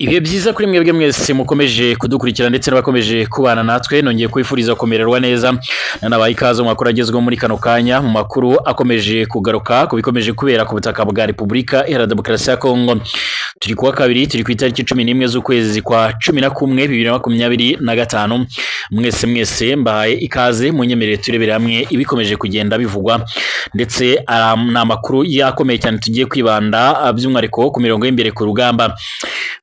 Ibihe byiza kuri mwebwe mwese mukomeje kudukurikira ndetse n'abakomeje kubana natwe, nongeye kwifuriza kumererwa neza. Nanabaye ikaze mu makuru agezweho muri kano kanya, mu makuru akomeje kugaruka ku bikomeje kubera ku butaka bwa Repubulika Iharanira Demokarasi ya Kongo. Turi kuwa kabiri, turi ku itariki 11 z'ukwezi kwa 11 2025. Mwese mwese mbahaye ikaze, munyemerere turebere hamwe ibikomeje kugenda bivugwa, ndetse ni amakuru yakomeye cyane tugiye kwibanda by'umwihariko ku mirongo y'imbere ku rugamba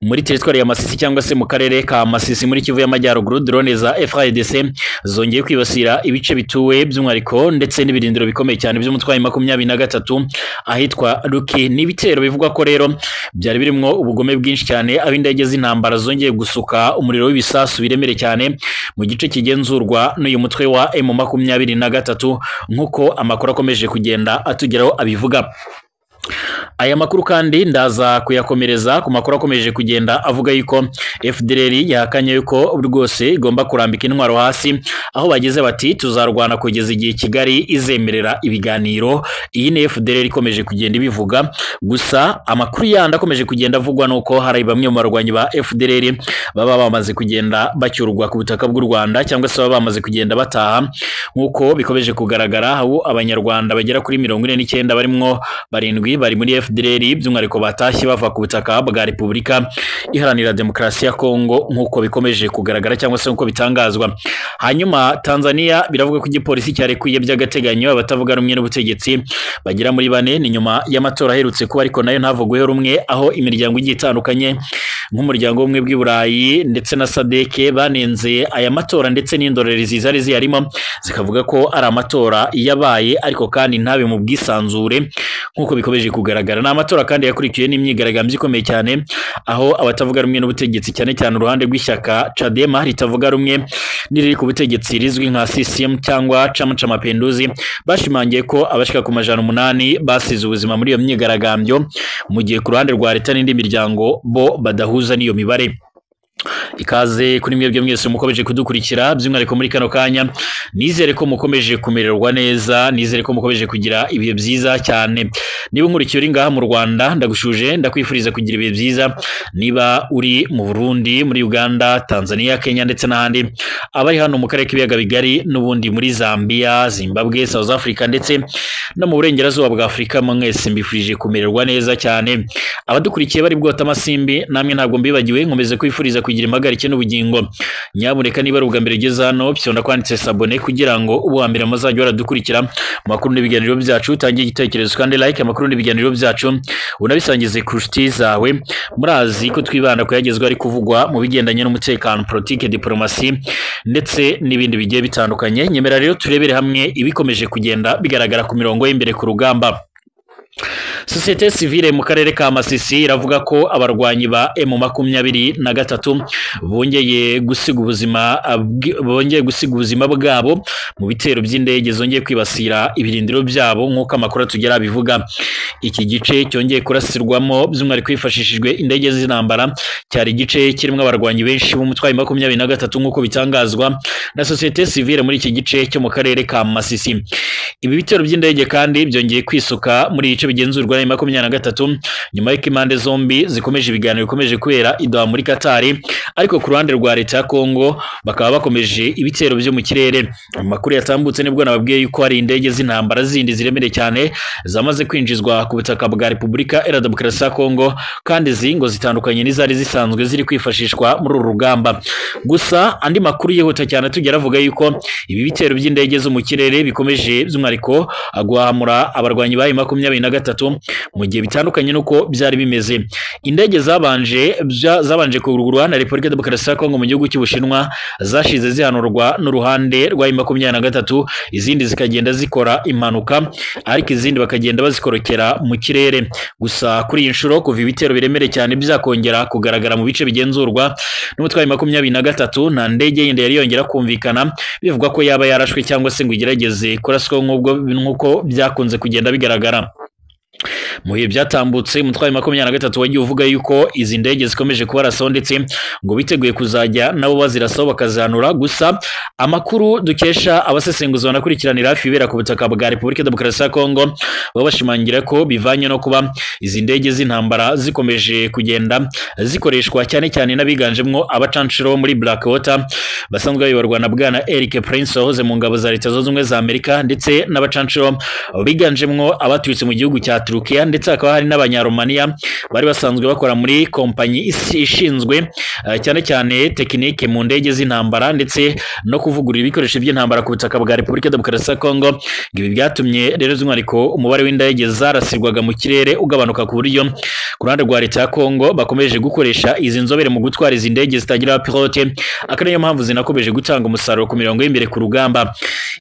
muri teritwari ya Masisi cyangwa se mu karere ka Masisi muri Kivu y'Amajyaruguru. Drone za FARDC zongeye kwibasira ibice bituwe by'umwihariko ndetse n'ibirindiro bikomeye cyane by'umutwe wa 23 ahitwa Ruki. Ni ibitero bivugwa ko rero byari birimo ubugome bwinshi cyane, aho indege z'intambara zongeye gusuka umuriro w'ibisasu biremere cyane mu gice kigenzurwa n'uyu mutwe wa M23, nk'uko amakuru akomeje kugenda atugeraho abivuga. Aya makuru kandi ndaza kuyakomereza ku makuru akomeje kugenda avuga yuko FDLR yahakanye yuko rwose igomba kurambika intwaro hasi, aho bageze bati tuzarwana kugeza igihe Kigali izemerera ibiganiro. Iyi ni FDLR ikomeje kugenda ibivuga. Gusa amakuru yandi akomeje kugenda avugwa nuko hari bamwe mu barwanyi ba FDLR baba bamaze kugenda bacyurwa ku butaka bw'u Rwanda cyangwa se baba bamaze kugenda bataha, nkuko bikomeje kugaragara aho Abanyarwanda bagera kuri 49 barimwo 7 bari muri FDLR by'umwihariko batashye bava ku butaka bwa Repubulika Iharanira Demokarasi ya Kongo, nk'uko bikomeje kugaragara cyangwa se nk'uko bitangazwa. Hanyuma Tanzania biravuga ko igipolisi cyarekuye by'agateganyo abatavuga rumwe n'ubutegetsi bagera muri 4, ni nyuma y'amatora aherutse kuba ariko nayo ntavugweho rumwe, aho imiryango igiye itandukanye nk'umuryango w'ubumwe bw'i Burayi ndetse na SADC banenze aya matora, ndetse n'indorerezi zari ziyarimo zikavuga ko ari amatora yabaye ariko kandi ntabe mu bwisanzure nk'uko bikomeje kugaragara. Ni amatora kandi yakurikiwe n'imyigaragambyo ikomeye cyane, aho abatavuga rumwe n'ubutegetsi cyane cyane uruhande rw'ishyaka Chadema ritavuga rumwe n'iriri ku butegetsi rizwi nka CCM cyangwa Chama cha Mapinduzi bashimangiye ko abashika ku 800 basize ubuzima muri iyo myigaragambyo, mu gihe ku ruhande rwa leta n'indi miryango bo badahuza n'iyo mibare. Ikaze kuri mwebwe mwese mukomeje kudukurikira by'umwihariko muri kano kanya, nizere ko mukomeje kumererwa neza, nizere ko mukomeje kugira ibihe byiza cyane. Niba unkurikiye uri ngaha mu Rwanda ndagushuje, ndakwifuriza kugira ibihe byiza. Niba uri mu Burundi, muri Uganda, Tanzania, Kenya ndetse n'ahandi, abari hano mu karere k'ibiyaga bigari n'ubundi muri Zambia, Zimbabwe, South Africa ndetse no mu burengerazuba bwa Afurika, mwese mbifurije kumererwa neza cyane. Abadukurikiye bari bwota amasimbi namwe ntabwo mbibagiwe, nkomeze kwifuriza kugira impagarike n'ubugingo. Nyamuneka niba ari ubwa mbere ugeze hano, pyonda kwanditse sabone kugira ngo uwa mbere muzajye waradukurikira amakuru n'ibiganiro byacu, utangiye igitekerezo kandi like amakuru n'ibiganiro byacu, unabisangize ku nshuti zawe. Murazi ko twibanda ku yagezweho ari kuvugwa mu bigendanye n'umutekano, politike, diplomasi ndetse n'ibindi bigiye bitandukanye. Nyemera rero turebere hamwe ibikomeje kugenda bigaragara ku mirongo y'imbere ku rugamba. Sosiyete sivile mu karere ka Masisi iravuga ko abarwanyi ba M23 bongeye gusiga ubuzima bwabo mu bitero by'indege zongeye kwibasira ibirindiro byabo, nk'uko amakuru atugera abivuga. Iki gice cyongeye kurasirwamo by'umwihariko hifashishijwe indege z'intambara, cyari igice kirimo abarwanyi benshi b'umutwe wa 23 nk'uko bitangazwa na sosiyete sivile muri iki gice cyo mu karere ka Masisi. Ibi bitero by'indege kandi byongeye kwisuka muri ibice bigenzurwa na 23 nyuma y'uko impande zombi zikomeje ibiganiro bikomeje kubera i Doha muri Qatar, ariko ku ruhande rwa leta ya Kongo bakaba bakomeje ibitero byo mu kirere. Amakuru yatambutse nibwo nababwiye yuko hari indege z'intambara zindi ziremereye cyane zamaze kwinjizwa ku butaka bwa Repubulika Iharanira Demokarasi ya Kongo, kandi izi ngo zitandukanye n'izari zisanzwe ziri kwifashishwa muri uru rugamba. Gusa andi makuru yihuta cyane tugera avuga yuko ibi bitero by'indege zo mu kirere bikomeje by'umwihariko guhamura abarwanyi ba M23 mu gihe bitandukanye nuko byari bimeze. Indege zabanje kugurwa na Repubulika Demokarasi ya Kongo mu gihugu cy'Ubushinwa zashize zihanurwa n'uruhande rwa M23, izindi zikagenda zikora impanuka ariko izindi bakagenda bazikorokera mu kirere. Gusa kuri iyi nshuro kuva ibitero biremere cyane byakongera kugaragara mu bice bigenzurwa n'umutwe wa M23, nta ndege yindi yari yongera kumvikana bivugwa ko yaba yarashwe cyangwa se ngo igerageze kuraswa nk'uko byakunze kugenda bigaragara. Mu bihe byatambutse umutwe wa M23 wagiye uvuga yuko izi ndege zikomeje kubarasaho ndetse ngo biteguye kuzajya nabo bazirasaho bakazihanura. Gusa amakuru dukesha abasesenguzi banakurikiranira hafi ibera ku butaka bwa Repubulika Demokarasi ya Kongo baba bashimangira ko bivanye no kuba izi ndege z'intambara zikomeje kugenda zikoreshwa cyane cyane n'abiganjemwo abacanshuro muri Blackwater basanzwe bayoborwa na bwana Eric Prince wahoze mu ngabo za Leta Zunze Ubumwe za Amerika, ndetse n'abacanshuro biganjemwo abaturutse mu gihugu cya Turukiya, ndetse hakaba hari n'Abanyaromaniya bari basanzwe bakora muri kompanyi ishinzwe cyane cyane tekinike mu ndege z'intambara ndetse no kuvugurura ibikoresho by'intambara ku butaka bwa Repubulika Demokarasi ya Kongo. Ibi byatumye rero by'umwihariko umubare w'indege zarasirwaga mu kirere ugabanuka, ku buryo ku ruhande rwa Leta ya Kongo bakomeje gukoresha izi nzobere mu gutwara izi ndege zitagira abapilote, akaba ariyo mpamvu zinakomeje gutanga umusaruro ku mirongo y'imbere ku rugamba.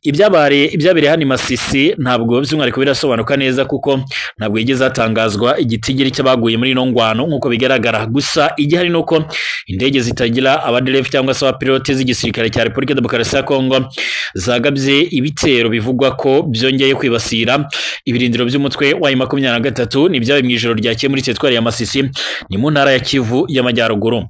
Ibyabereye hano i Masisi ntabwo by'umwihariko birasobanuka neza, kuko ntabwo yigeze hatangazwa igitigiri cy'abaguye muri ino ngwano nk'uko bigaragara. Gusa igihari ni uko indege zitagira abaderevu cyangwa se abapilote z'igisirikare cya Repubulika Demokarasi ya Kongo zagabye ibitero bivugwa ko byongeye kwibasira ibirindiro by'umutwe wa M23. Ni ibyabaye mu ijoro ryakeye muri teritwari ya Masisi, ni mu ntara ya Kivu y'Amajyaruguru.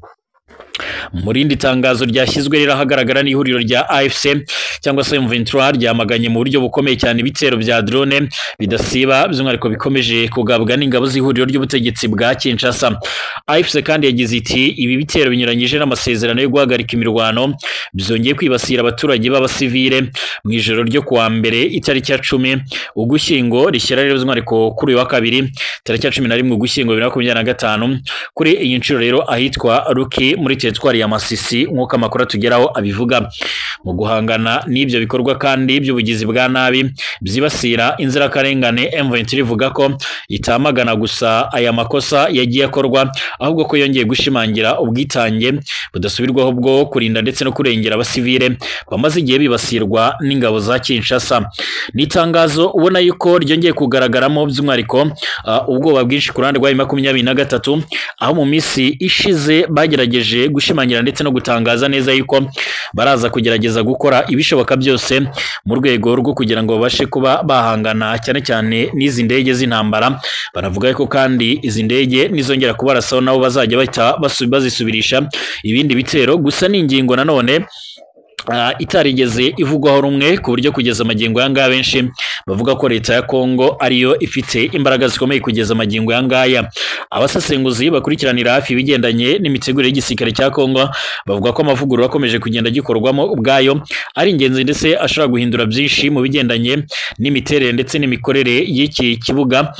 Mu rindi tangazo ryashyizwe rero ahagaragara n'ihuriro rya AFC cyangwa se M23 ryamaganye mu buryo bukomeye cyane ibitero bya drone bidasiba by'umwihariko bikomeje kugabwa n'ingabo z'ihuriro ry'ubutegetsi bwa Kinshasa. AFC kandi yagize iti ibi bitero binyuranyije n'amasezerano yo guhagarika imirwano byongeye kwibasira abaturage b'abasivile mu ijoro ryo kuwa mbere itariki ya 10 Ugushyingo rishyira rero by'umwihariko kuri uyu wa kabiri tariki ya 11 Ugushyingo 2025, kuri iyi nshuro rero ahitwa Ruki muri teritwari ya Masisi nk'uko amakuru atugeraho abivuga. Mu guhangana n'ibyo bikorwa kandi by'ubugizi bwa nabi byibasira inzirakarengane, M23 ivuga ko itamagana gusa aya makosa yagiye akorwa, ahubwo ko yongeye gushimangira ubwitange budasubirwaho bwo kurinda ndetse no kurengera abasivile bamaze igihe bibasirwa n'ingabo za Kinshasa. Ni itangazo ubona yuko ryongeye kugaragaramo by'umwihariko ubwoba bwinshi ku ruhande rwa M23, aho mu minsi ishize bagerageje gushimangira ndetse no gutangaza neza yuko baraza kugerageza gukora ibishoboka byose mu rwego rwo kugira ngo babashe kuba bahangana cyane cyane n'izi ndege z'intambara. Banavuga ko kandi izi ndege nizongera kubarasaho nabo bazajya bahita bazisubirisha ibindi bitero. Gusa ni ingingo nanone itarigeze ivugwaho rumwe, ku buryo kugeza amagingo aya ngaya benshi bavuga ko leta ya Kongo ariyo ifite imbaraga zikomeye kugeza amagingo aya ngaya. Abasesenguzi bakurikiranira hafi ibigendanye n'imitegurire y'igisirikare cya Kongo bavuga ko amavugurura akomeje kugenda gikorwamo ubwayo ari ingenzi, ndetse ashobora guhindura byinshi mu bigendanye n'imiterere ndetse n'imikorere y'iki kibuga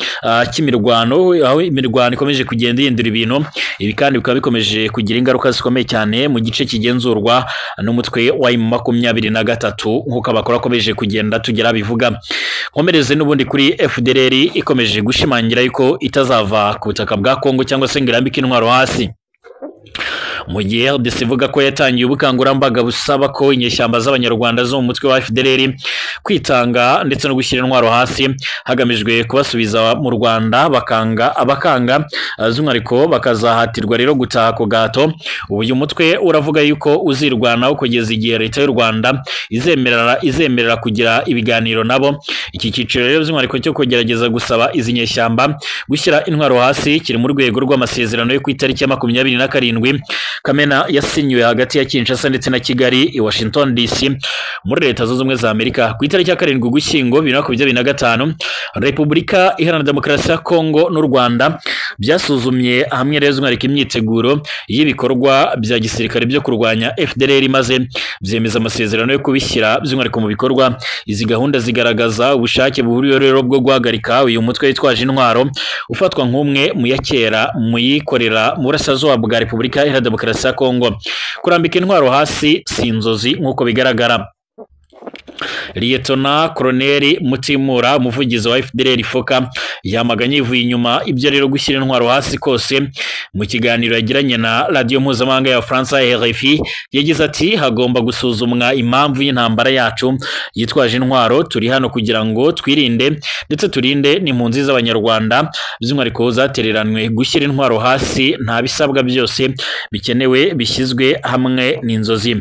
cy'imirwano, aho imirwano ikomeje kugenda ihindura ibintu. Ibi kandi bikaba bikomeje kugira ingaruka zikomeye cyane mu gice kigenzurwa n'umutwe wa M23 nk'uko abakora akomeje kugenda tugera bivuga. Nkomereze n'ubundi kuri FDLR ikomeje gushimangira yuko itazava ku butaka bwa Kongo cyangwa se ngo irambike intwaro hasi. Mu gihe RDC ivuga ko yatangiye ubukangurambaga busaba ko inyeshyamba z'Abanyarwanda zo mu mutwe wa FDLR kwitanga ndetse no gushyira intwaro hasi hagamijwe kubasubiza mu Rwanda, bakanga abakanga by'umwihariko bakazahatirwa rero gutaha ku gato. Uyu mutwe uravuga yuko uzirwanaho kugeza igihe leta y'u Rwanda izemerera kugira ibiganiro nabo. Iki cyiciro rero by'umwihariko cyo kugerageza gusaba izi nyeshyamba gushyira intwaro hasi kiri mu rwego rw'amasezerano yo ku itariki ya 27 Kamena yasinyiwe hagati ya Kinshasa ndetse na Kigali i Washington DC muri Leta Zunze Ubumwe za Amerika. Ku itariki ya 7 Ugushyingo 2025, Repubulika Iharanira Demokarasi ya Kongo n'u Rwanda byasuzumye hamwe rero by'umwihariko imyiteguro y'ibikorwa bya gisirikare byo kurwanya FDLR, maze byemeza amasezerano yo kubishyira by'umwihariko mu bikorwa. Izi gahunda zigaragaza ubushake buhuriweho rero bwo guhagarika uyu mutwe witwaje intwaro ufatwa nk'umwe mu ya kera mu yikorera mu burasirazuba bwa Repubulika Iharanira Demokarasi ya Kongo. Kurambika intwaro hasi si inzozi nk'uko bigaragara. Liyetona Koloneli Mutimura, umuvugizi wa FDLR Foka, yamaganye ivuye inyuma ibyo rero gushyira intwaro hasi kose. Mu kiganiro yagiranye na radiyo mpuzamahanga ya Faransa RFI, yagize ati hagomba gusuzumwa impamvu y'intambara yacu yitwaje intwaro. Turi hano kugira ngo twirinde ndetse turinde n'impunzi z'Abanyarwanda by'umwihariko zatereranwe. Gushyira intwaro hasi nta bisabwa byose bikenewe bishyizwe hamwe n'inzozi.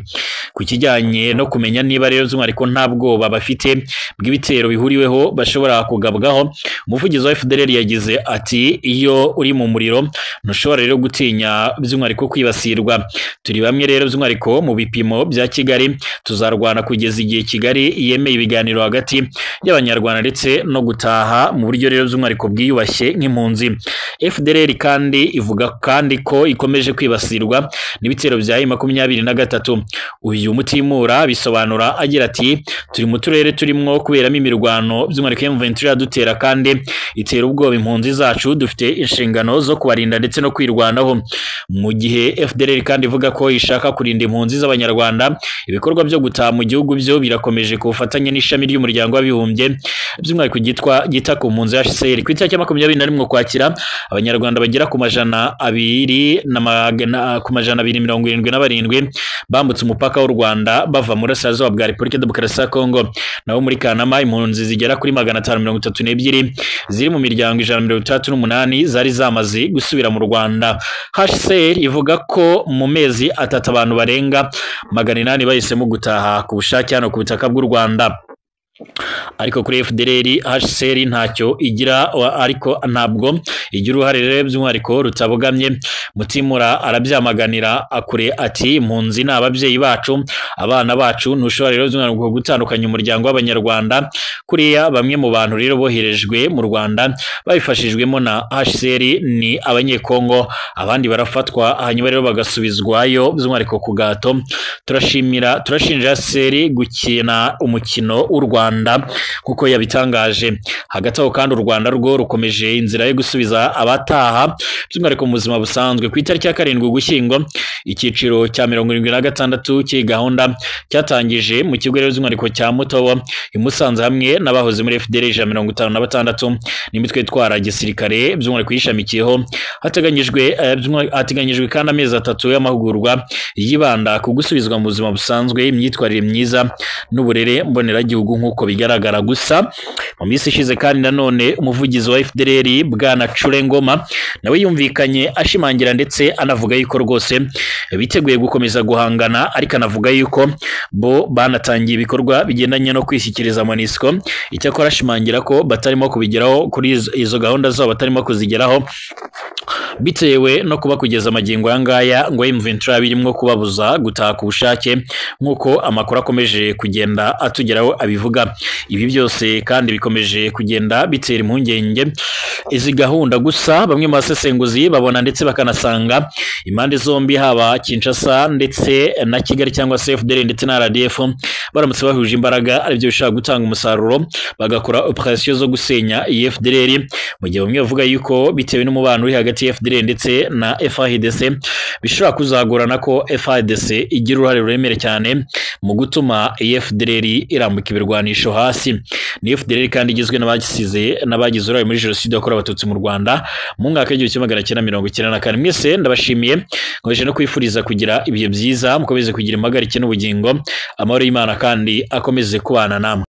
Ku kijyanye no kumenya niba rero by'umwihariko nta nta bwoba bafite bw'ibitero bihuriweho bashobora kugabwaho. Umuvugizi wa FDLR yagize ati iyo uri mu muriro ntushobora rero gutinya by'umwihariko kwibasirwa. Turi bamwe rero by'umwihariko mu bipimo bya Kigali, tuzarwana kugeza igihe Kigali yemeye ibiganiro hagati y'Abanyarwanda ndetse no gutaha mu buryo rero by'umwihariko bwiyubashye nk'impunzi. FDLR kandi ivuga kandi ko ikomeje kwibasirwa n'ibitero bya M23. Uyu Mutimura bisobanura agira ati turi mu turere turimo kuberamo imirwano by'umwihariko M23 yadutera kandi itera ubwoba impunzi zacu, dufite inshingano zo kubarinda ndetse no kwirwanaho. Mu gihe FDLR kandi ivuga ko ishaka kurinda impunzi z'Abanyarwanda, ibikorwa byo gutaha mu gihugu byo birakomeje ku bufatanye n'ishami ry'umuryango w'abibumbye by'umwihariko gita ku mpunzi HCR. Ku itariki ya 21 Ukwakira, Abanyarwanda bagera ku 277 bambutse umupaka w'u Rwanda bava mu burasirazuba bwa Repubulika Demokarasi ya Kongo. Naho muri Kanama impunzi zigera kuri 532 ziri mu miryango 168 zari zamaze gusubira mu Rwanda. HCR ivuga ko mu mezi atatu abantu barenga 800 bahisemo gutaha ku bushake hano ku butaka bw'u Rwanda. Ariko kuri FDLR HCR ntacyo igira, ariko ntabwo igira uruhare rero by'umwihariko rutabogamye. Mutimura arabyamaganira akure ati impunzi ni ababyeyi bacu, abana bacu, ntushobora rero by'umwihariko gutandukanya umuryango w'Abanyarwanda. Kuriya bamwe mu bantu rero boherejwe mu Rwanda babifashijwemo na HCR ni Abanyekongo, abandi barafatwa hanyuma rero bagasubizwayo by'umwihariko ku gato. Turashinja HCR gukina umukino w'u Rwanda kuko yabitangaje. Hagati aho kandi u Rwanda rwo rukomeje inzira yo gusubiza abataha by'umwihariko mu buzima busanzwe. Ku itariki ya 7 Ugushyingo, icyiciro cya 76 cy'iyi gahunda cyatangije mu kigo rero by'umwihariko cya Mutobo i Musanze hamwe n'abahoze muri FDLR 156 n'imitwe itwara gisirikare by'umwihariko yishamikiyeho. Hateganyijwe kandi amezi 3 y'amahugurwa yibanda ku gusubizwa mu buzima busanzwe, imyitwarire myiza n'uburere mboneragihugu nk'uko bigaragara. Gusa mu minsi ishize kandi nanone umuvugizi wa FDLR Bwana Curengoma nawe yumvikanye ashimangira ndetse anavuga yuko rwose biteguye gukomeza guhangana, ariko anavuga yuko bo banatangiye ibikorwa bigendanye no kwishyikiriza MONUSCO. Icyakora ashimangira ko batarimo kubigeraho kuri izo gahunda zabo, batarimo kuzigeraho bitewe no kuba kugeza amagingo aya ngaya ngo M23 birimo kubabuza gutaha ku bushake nk'uko amakuru akomeje kugenda atugeraho abivuga. Ibi byose kandi bikomeje kugenda bitera impungenge izi gahunda. Gusa bamwe mu basesenguzi babona ndetse bakanasanga impande zombi, haba Kinshasa ndetse na Kigali cyangwa se FDLR ndetse na RDF, baramutse bahuje imbaraga aribyo bishobora gutanga umusaruro bagakora operation zo gusenya iyi FDLR, mu gihe bamwe bavuga yuko bitewe n'umubano uri hagati ya FDLR ndetse na FARDC bishobora kuzagorana ko FARDC igira uruhare ruremere cyane mu gutuma iyi FDLR irambuka ibirwanisho hasi. Ni FDLR kandi igizwe n'abagisize n'abagize uruhare muri jenoside yakorewe Abatutsi mu Rwanda mu mwaka w'1994. Mwese ndabashimiye, nkomeje no kwifuriza kugira ibihe byiza, mukomeze kugira impagarike n'ubugingo, amahoro y'Imana kandi akomeze kubana namwe.